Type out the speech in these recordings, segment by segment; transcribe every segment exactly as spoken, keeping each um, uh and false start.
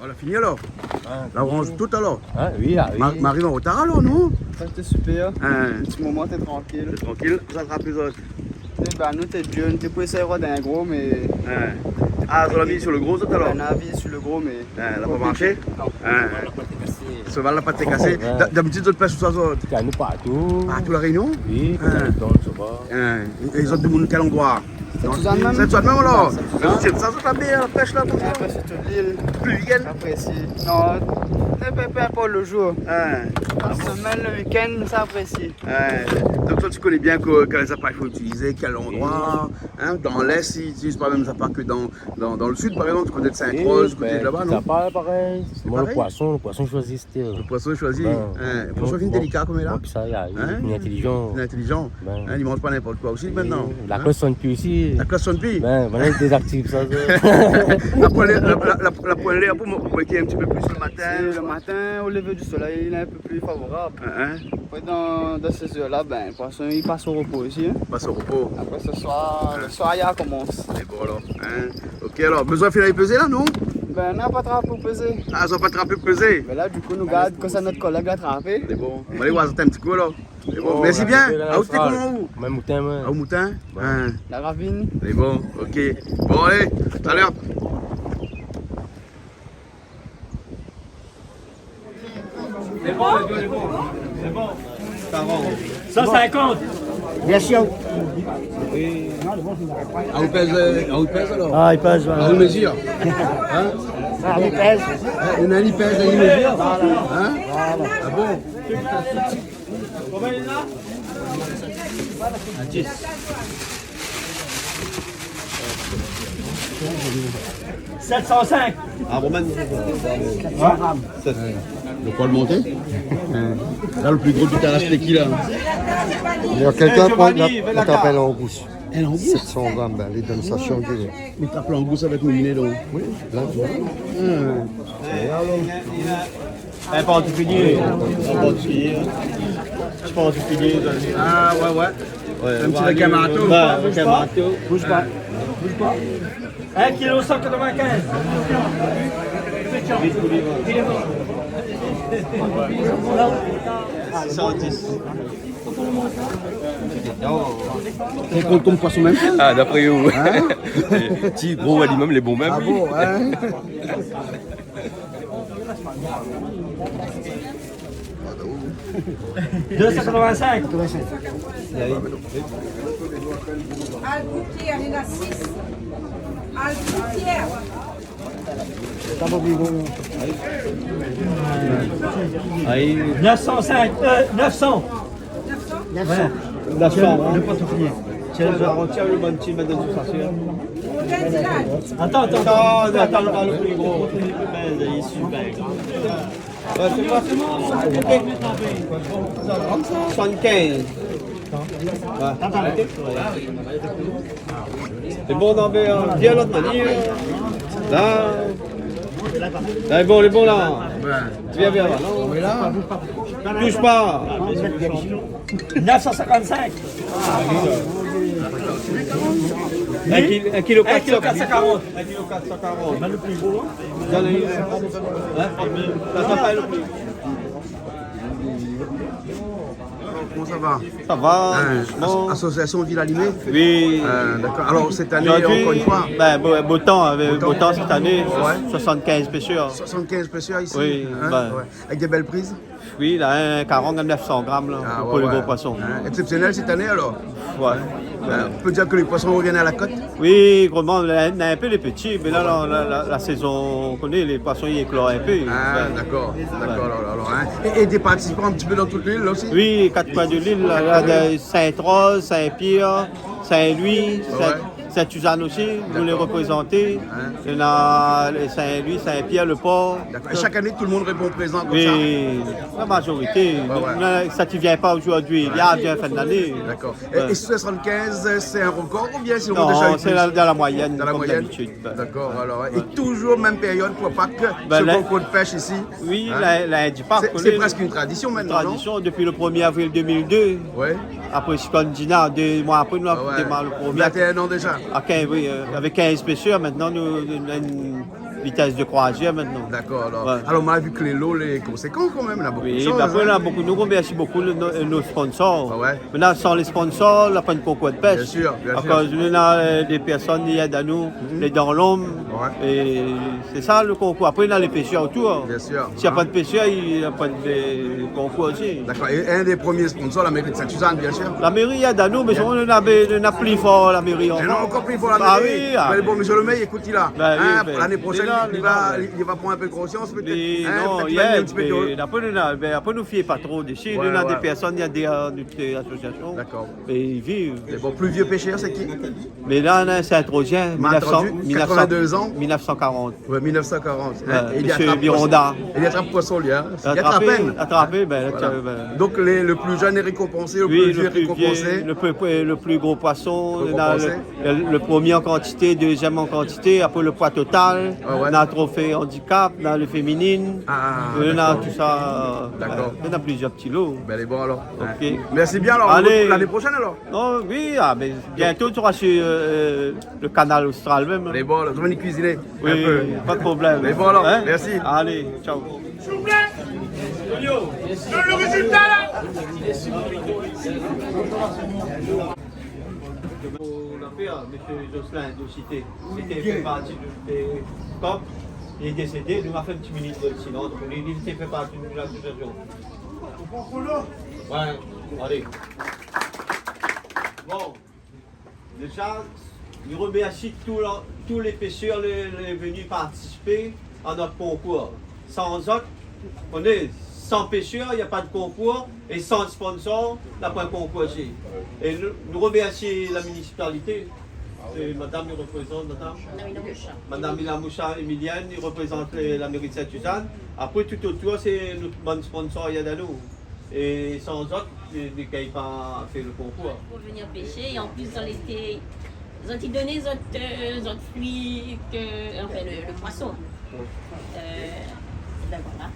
Ou la fini alor ? Hein, la ranz tout alor ? Hein, oui, ah, oui. Ma-, m'ariv an rotar alor, non ? Sa té super. Hein. Ti moman té trankil. Té trankil, sa trap lé zot. Té, ba, nou té djèn, té pou éséy rod in gro, mé... Hein. Ah, zot la miz sur le gro, zot alor ? Bin, nou la miz sur le gro, mé... Hein, la pa marshé ? Non. Hein. Soval la pa té kasé. Ouais. Da-, dabitid zot i pèsh ousa, zot ? Anou partou. Partou La Rényon ? Oui, kan nou antann, sa va. Hein. É, é zot, domoun kèl landroi ? Sint-Sizane mèm. Sint-Sizane mèm alor ? Sint-Sizane. Mé sé sa, zot la mèyèr pèsh la, konmsa ? Apré sé tout lil. Pli lil ? Sa aprésié. Non, pé, pé, pé inport le jour. Hein. La semèn, le week-end, sa aprésié. Hein. Donk, toi, tu connais bien que, quels appareils faut utiliser, quel endroit, hein, dans l'Est, ils utilisent pas même ça, pas que dans, dans, dans le Sud, par exemple, du côté de Sainte-Rose, du côté de là-bas, non ? Oui, ben, tout à fait, pareil. C'est pareil ? Bon, le poisson, le poisson choisi, c'était, euh... Le poisson choisi, hein, poisson fin délicat, comme il a. Bon, ça, il a, il est intelligent. Hein ? Il est intelligent. Ben. Hein, il mange pas n'importe quoi aussi, maintenant. Hein ? La cloche sonne plus ici. La cloche sonne plus ? Ben, voilà, il désactive ça, ça. La poêle, la, la, la, la poêle, là, pour mo-, pour qu'il y ait un petit peu plus le matin. Le matin, au lever du soleil, il est un peu plus favorable. Hein, hein. Apré, dan, dan sé zèr-la, bin, poisson i pass o repo isi, in. Pass o repo. Apré, sé soir, le soir, i komans. É bon, alor, in. Ok, alor, bezoin fine alé pezé la, non ? Bin, nou la pa trap pou pezé. A, zot la pa trap pou pezé ? Mé la, dikou, nou gard kosa nout kolèg la trapé. Lé bon. Nou va alé oir in ti kou, alor. Lé bon. Mèrsi bien. A, ou té koman, ou ? Mèm moutin, mé... A, ou moutin ? Ouais. In. La ravine. Lé bon, ok. Bon, alé, talèr. Lé bon, lé bon, lé bon. Lé bon. Cent cinquante. Bien sûr. A, ou pèz, euh, a, ou pèz alor ? A, i pèz, ouais. A, ou mezir ? In ? A, i pèz. In, néna i pèz, néna i mezir ? Voilà. In ? Voilà. A bon ? Konbien néna ? A, dix. Sept cent cinq. A, Roman. Sept cent. Donk, ou va monté ? La, le pli gro, tout a la, sété ki, la ? Néna kèlkin i pran, la, la trap in langous. In langous ? Sept cents grammes, bin, lé dan sa shanm. Mé trap langous avèk mouliné, donk. Oui, la, tu vois. A. In partikilié. In partikilié. In partikilié, sa. A, ouais, ouais. Ouais, in ti, ouais, avèk in marto. Ouais, avèk in marto. Bouge pas. Bouge pas. Un kilo cent quatre-vingt-quinze. Cent dix. Sé gro konm poisson mèm. A, d'apré ou ? In ? Ti gro, ouais, li mèm, lé bon mèm. A bon, in ? Deux cent quatre-vingt-cinq. Quatre-vingt-cinq. Algoutier, néna sis. Algoutier. Neuf cent cinq, euh, neuf cents. Neuf cents ? Ouais. Neuf cents, in. Le, le portefeuille. Tiens, je retire le bon petit, mets dans le sachet. Attends, attends, attends, attends, le plus gros. Ben, il est super grand. Ouais, c'est quoi ? Soixante-quinze. Ouais. Lé bon, non, mé, euh, bien lot manièr. La. La, lé bon, lé bon, la. Bien, bien, la. Non ? Touche pas. Neuf cent cinquante-cinq. Un kilo, un kilo quatre cent quarante. Un kilo quatre cent quarante. Donn ali. In ? Sa, sa fé le pri. Koman sa va ? Sa va, doucement. Association Ville Animée ? Oui. Euh, d'accord. Alors, cette année, encore une fois ? Zordi, bin, bo, bo tan, avèk bo tan sèt ané, soixante-quinze pêcheurs. Soixante-quinze pêcheurs ici ? Oui, hein ? Ouais. Avec des belles prises ? Oui, la, in karang a neuf cents grammes, la, pou le gro poisson. Ah, ouais, ouais. Hein, exceptionnel cette année, alors ? Ouais. Hein, on peut dire que les poissons reviennent à la côte ? Oui, vraiment, la, la, un peu les petits, mais là, la, la, la, la saison, on connaît, les poissons, ils éclorent un peu. Ah, d'accord, d'accord, alors, alors, hein. Et, et des participants un petit peu dans toute l'île, là aussi ? Oui, quatre coins de l'île, là, là, de Sainte-Rose, Saint-Pierre, Saint-Louis, Saint-, Sainte-Suzanne aussi, nous les représentons. D'accord. Hein ? Il y en a les Saint-Louis, Saint-Pierre, le Port. D'accord. Et chaque année, tout le monde répond présent comme ça ? Oui, la majorité. Ouais, ouais. Même, euh, ceux qui viennent pas aujourd'hui, ils viennent fin de l'année. D'accord. Et, et soixante-quinze, c'est un record ou bien c'est déjà eu plus ? Non, c'est la, dans la moyenne, comme d'habitude. Dans la moyenne ? D'accord, alors. Ouais. Et toujours même période pour Pâques, ce concours de pêche ici ? Oui, hein ? La, la, du parc, c'est, c'est presque une tradition maintenant, non ? Une tradition depuis le premier avril deux mille deux. Ouais. Après Cyclone Gina, deux mois après, nous avons démarré le premier. Ah ouais. Vingt et un ans déjà. À quinze, oui, euh, avec quinze pêcheurs, maintenant, nous, nous, nous, vitès de kroizièr mintnan. Dakor, alor. Wé. Alor, moin la vi ke lé lo lé konsékan kan mèm, na bonpé de shoz, bin apré, in. Na bonpé, nou romèrsi bonpé lo, no, no sponsor. A wé. Mintnan, san lé sponsor, la pa in konkour de pèsh. Bien sir, bien sir. Akoz nou na, eu, dé pèrsone i èd anou, lé dan lonb. Wé. É sé sa lo konkour. Apré, na lé pèshèr otour. Bien sir. Si na pa de pèshèr, na pa de konkour osi. Dakor. É in dé promié sponsor, la méri de Sint-Sizane, bien sir. La méri i èd anou, mé nou na, nou na pli for la méri ankor. Mé non, ankor pli for la méri. A wi, a. Mé bon, mésyé lo mèr, ékout, li la. Bin wi, bin, lané proshèn, li va, li va pran in pé konsians, pétèt. Li, non, pétèt li va vni in ti pé, mé apré, nou na, bin apré, nou fié pa tro desi. Wé, nou na dé pèrsone, na dé, eu, nout asosiasion. Dakor. É i viv. Mé bon, pli vié pèshèr, sé ki ? Mé la, na Sint-Rozien, mil nèf san, mil nèf san, katrovin-dé zan. Mil nèf san karant. Wé, mil nèf san karant, in. Wé, é li atrap poison. Mésyé Bironda. É li atrap poison, li, in. Li atrap, li atrap, bin, voilà. Donk, lé, lo pli jenn lé rékonpansé, lo pli vié lé rékonpansé. Wi, lo pli vié, lo pli, lo pli gro poison, nou na lo, lo, lo promié an kantité, dézièm an kantité, apré lo poi total, a wé, nou na trofé andikap, nou na lo féminin, a, nou na dakor, tousa, eu, dakor, nou na plizièr ti lo. Bin, lé bon, alor. Ok. Mèrsi bien, alor. Alé. Lané proshèn, alor. Non, wi, a, mé bientôt, tu seras sur, eu, lo Kanal Austral mèm, in. Lé bon, alor, nou va kuiziné in pé. Wi, pa de problèm. Lé bon, alor. In ? Mèrsi. Alé, ciao. Lo, lo rézilta, la. Mon pèr, mésyé Jocelyn Docité, li té fé parti de, de COP, li lé désédé, nou la fé in ti minit de silans pou li, li té fé parti de lasosiasion. Wé, alé. Bon, déza, mi romèrsi tout la, tout lé pèshèr lé, lé vni partisipé a nout konkour. San zot, ou koné, san pèshèr, na pa de konkour, é san sponsor, na pa in konkour osi. É nou, nou romèrsi la minisipalité, sé madam i reprézant, madam ? Madam Milamoucha. Madam Milamoucha Emilienne, i reprézant, eu, la méri de Sint-Sizane. Apré, tout otour, sé nout bann sponsor i èd anou. É san zot, nou, nou gingn pa fé lo konkour. Pou vni pèshé, é an plis, zot lété, zot i done zot, eu, zot frui ke, anfin, lo, lo poison. Eu, bin voilà.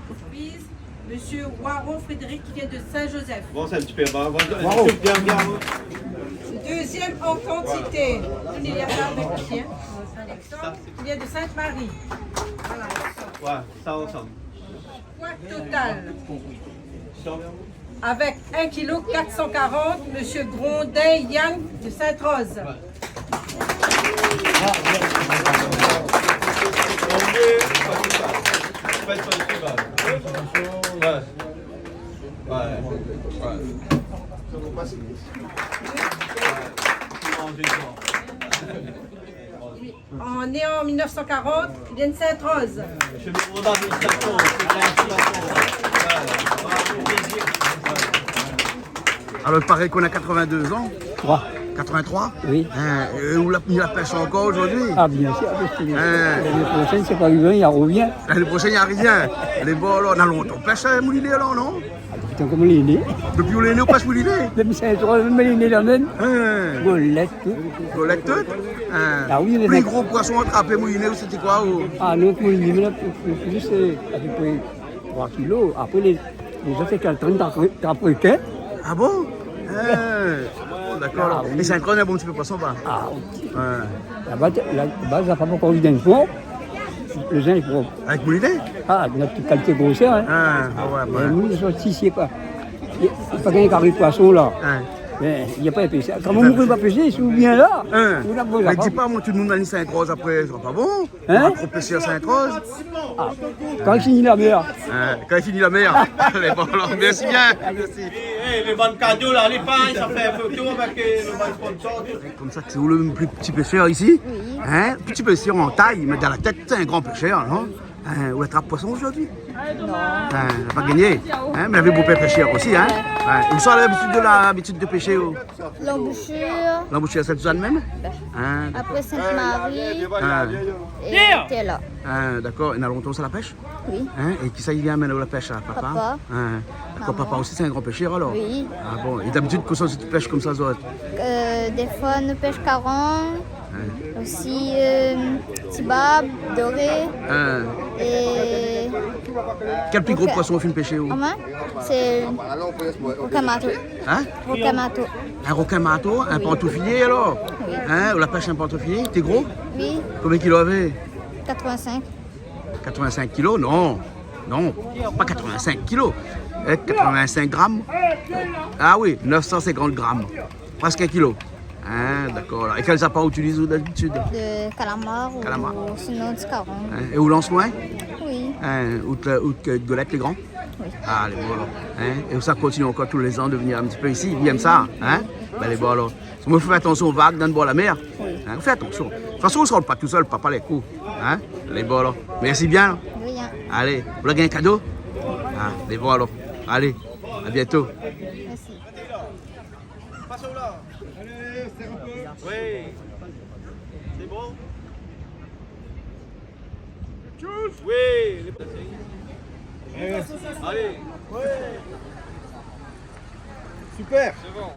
Surprise, mésyé Waro Frédéric, ki vien de Saint-Joseph. Bon, sé in ti pé ba, bon, bien, bien. Dézièm an kantité, nou lé la avèk li, in. Alexandre, ki vien de Sainte-Marie. Voilà. Wé, sa ansanm. Poi total. Avèk in kilo kat san karant, mésyé Grondin Yann de Sainte-Rose. An, né an mil nèf san karant, li vien de Sainte-Rose. Alor, i paré ke ou na katrovin-dé zan. Troi. Katrovin-troi ? Wi. In, é ou la, ou la pèsh ankor zordi ? A, bien sir, pars ke lané proshèn, sé pa rivé, i rovien. Lané proshèn, i rovien. Lé bon, alor, na lontan ou pèsh, eu, mouliné, alor, non ? A, dopi tan ke moin lé né. Dopi ou lé né, ou pèsh mouliné ? Dopi Sint-Rose, mèm lé né la mèm. In. Golèt, tout. Golèt, tout ? In. A wi, mé pli gro poison atrapé mouliné, ou sété koi, ou ? A non, mouliné, mé la, pli, pli, sé apépré troi kilo. Apré, lé, lé zot té antrin trap, trap rekin. A bon ? In. Bon, dakor, alor. A wi. É Sint-Rose, na in bon ti pé poison, ba ? A, ok. In. Laba, laba, la pa ankor vi dan lo fon. Lo zin lé prop. Avèk mouliné ? A, nout kalité grosèr, in. A, wé, wé. Mé nou, zot isi, pa, pa gingn kari poison la. In. Mé na pa in pèshèr. Kan ou pé pa pèshé, si ou vien la, ou na bon. Mé di pa amoin, tout lo moun la ni Sint-Rose apré, sa va pa bon. In ? Na tro pèshèr Sint-Rose. A, kan i fini la mèr. In, kan i fini la mèr. Alé, bon, alor, mèrsi bien. Mèrsi. É, é, lo bann kado la, alé, pa, sa fé in foto avèk, eu, lo bann sponsor, tout. Konmsa, sé ou lo pli ti pèshèr isi ? Wi. In ? Pli ti pèshèr an tay, mé dan la tèt, sé in gran pèshèr, non ? In, ou la trap poison zordi ? Non. In, la pa gingné. In, mé lavé bonpé pèshèr osi, in ? Wé. In, ousa ou la labitid de, labitid de pèshé, ou ? Lanboushir. Lanboushir, Sint-Sizane mèm ? Bin. In, dakor. Apré Sint-Mari. In. É Tèla. In, dakor. É na lontan sa la pèsh ? Wi. In ? É kisa i vien amenn aou la pèsh, la ? Papa ? Papa. In. Dakor, maman. Papa osi, sé in gran pèshèr, alor ? Wi. A bon. É dabitid, kosa zot i pèsh konmsa, zot ? Eu, défoi, nou pèsh karan. In. Osi, eu, tibab, doré. In. É... Kèl pli gro poison ou fine pèshé, ou ? Amoin, sé rokin marto. In ? Rokin marto. In rokin marto, in pantoufilié, alor ? Wi. In ? Ou la pèsh in pantoufilié, té gro ? Wi. Konbien kilo lavé ? Quatre-vingt-cinq. Quatre-vingt-cinq kilos ? Non. Non, pas quatre-vingt-cinq kilos. Eh, quatre-vingt-cinq grammes. Ah oui, neuf cent cinquante grammes. Presque un kilo. Hein, d'accord. Et quels appâts ou utilises d'habitude ? De calamar ou sinon du caron. Hein, et ou lans loin ? Oui. Hein, ou te, ou te, Golette, les grands ? Oui. Ah, lé bon alor. Hein ? É sa i kontinié ankor tou lé zan de vnir in ti pé isi, i èm sa, hein ? Bin, lé bon alor. Parske moin, fé atansion o vag dann bor la mèr. Oui. Hein ? Fé atansion. De tout fason, ou sar pa tousèl, papa lé kou. Hein ? Lé bon alor. Mèrsi bien. De rien. Alé, ou la gingn in kado ? Ah, lé bon alor. Alé, à bientôt. Merci. Oui. C'est bon ? Oui. Allez. Super. C'est bon.